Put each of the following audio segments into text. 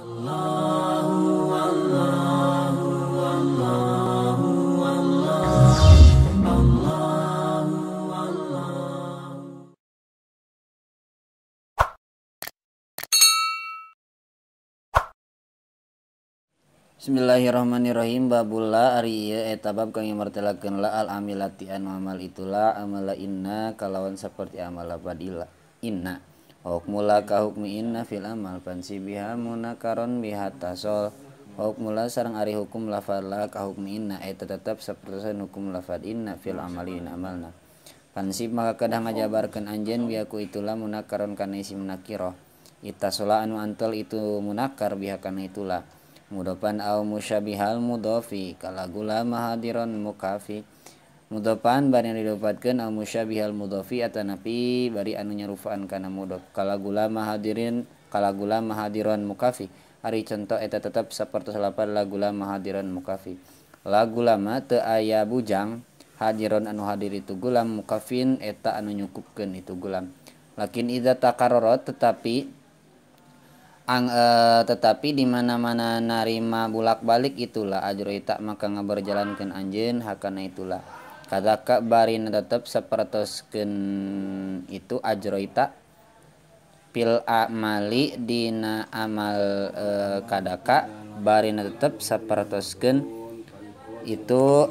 Bismillahirrahmanirrahim. Babula ari ieu eta bab kang martelakeun la al amilati anu amal itulah amala inna kalawan saperti amal badila inna hukmula ka hukmi inna fil amal pansibiha munakaron biha tasol hukmula sareng ari hukum lafal la ka hukmi inna eta tetep sapertosan hukum lafal inna fil amali amalna pansib maka kedah ngajabarkeun anjeun biaku itulah munakaron kana isim nakirah itasola anu antel itu munakar biha kana itulah mudofan au musyabihal mudofi kalagula mahadiron mukafi mudofan bari anu didopatkeun au musyabihal mudofi atanapi bari anu nyarufaan kana mudof kalagula mahadirin kalagula mahadiron mukafi ari conto eta tetep sapertos lapad lagula mahadiron mukafi lagulama teu aya bujang hadiron anu hadir itu gulam mukafin eta anu nyukupkeun itu gulam lakin idza takarrarat tetapi tetapi di mana-mana narima bulak-balik itulah ajroita maka ngaberjalankeun anjeun hakana itulah kadzaka barina tetep sapertoskeun itu ajroita fil amali dina amal kadaka barina tetep sapertoskeun itu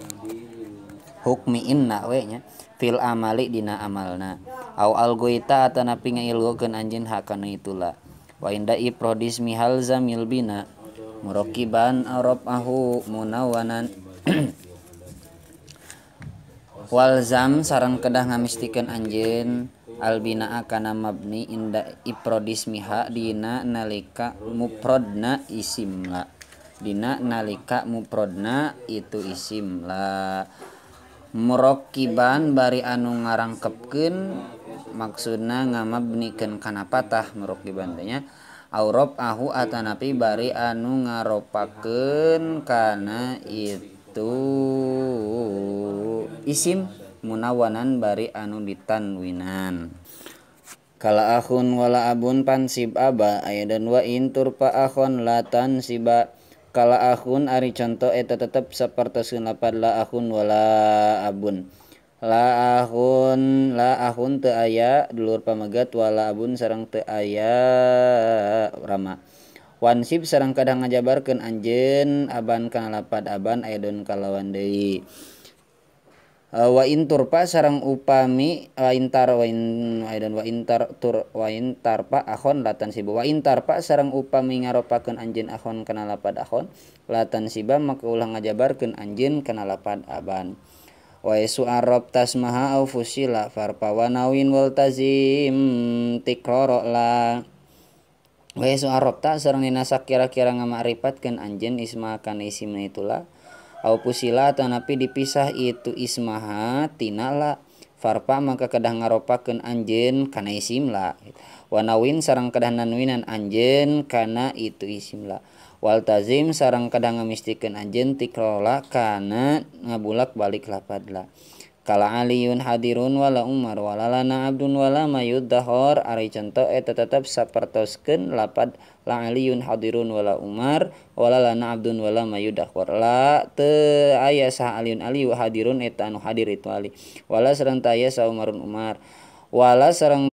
hukmi inna we nya fil amali dina amalna au algoita atanapi ngailgokeun anjeun hakana itulah wa inda ifrodis mihal zamil bina murakiban arabahu munawanan walzam sareng kedah ngamistikeun anjeun albina kana mabni inda ifrodis miha dina nalika mufrodna isim la dina nalika mufrodna itu isim la murakiban bari anu ngarangkepkeun maksudna ngamabnikeun kana patah murakiban teh nya aurab ahu atanapi bari anu ngaropakeun kana itu isim munawanan bari anu ditanwinan kala akhun wala abun pansib aba ayadan wa in turpa akhon la tansiba kala akhun ari conto eta tetep sapertoskeun lapad la akhun wala abun la ahun teu aya dulur pamegat wala abun sareng teu aya rama wansib sareng kadang ngajabarkeun anjeun aban kana lapad aban aidon kalawan deui wa in turpa sareng upami wa intar wa in aidon wa intar tur wa in tarpa akhon latan siba wa in tarpa sareng upami ngaropakeun anjeun akhon kana lapad akhon latan siba maka ulah ngajabarkeun anjeun kana lapad aban wa yasu arab tasmaha au fusila farpa wa nawin wal tazim tikroro la wa yasu arab ta sareng dina sakira-kira ngamakripatkeun anjeun isma kana isimna itulah au fusila atanapi dipisah itu ismaha tina la farpa maka kedah ngaropakeun anjeun kana isim la wa nawin sareng kedah nanwinan anjeun kana itu isim la wal tazim sareng kadang ngamistikeun anjeun tikrola kana ngabulak balik lapad la kala aliyun hadirun wala umar wala lana abdun wala mayuddahor ari conto eta tetep sapertoskeun lapad la aliyun hadirun wala umar wala lana abdun wala mayuddahor la teu aya saha aliyun aliyu hadirun eta anu hadir itu ali wala sareng teu aya saha umarun umar wala sareng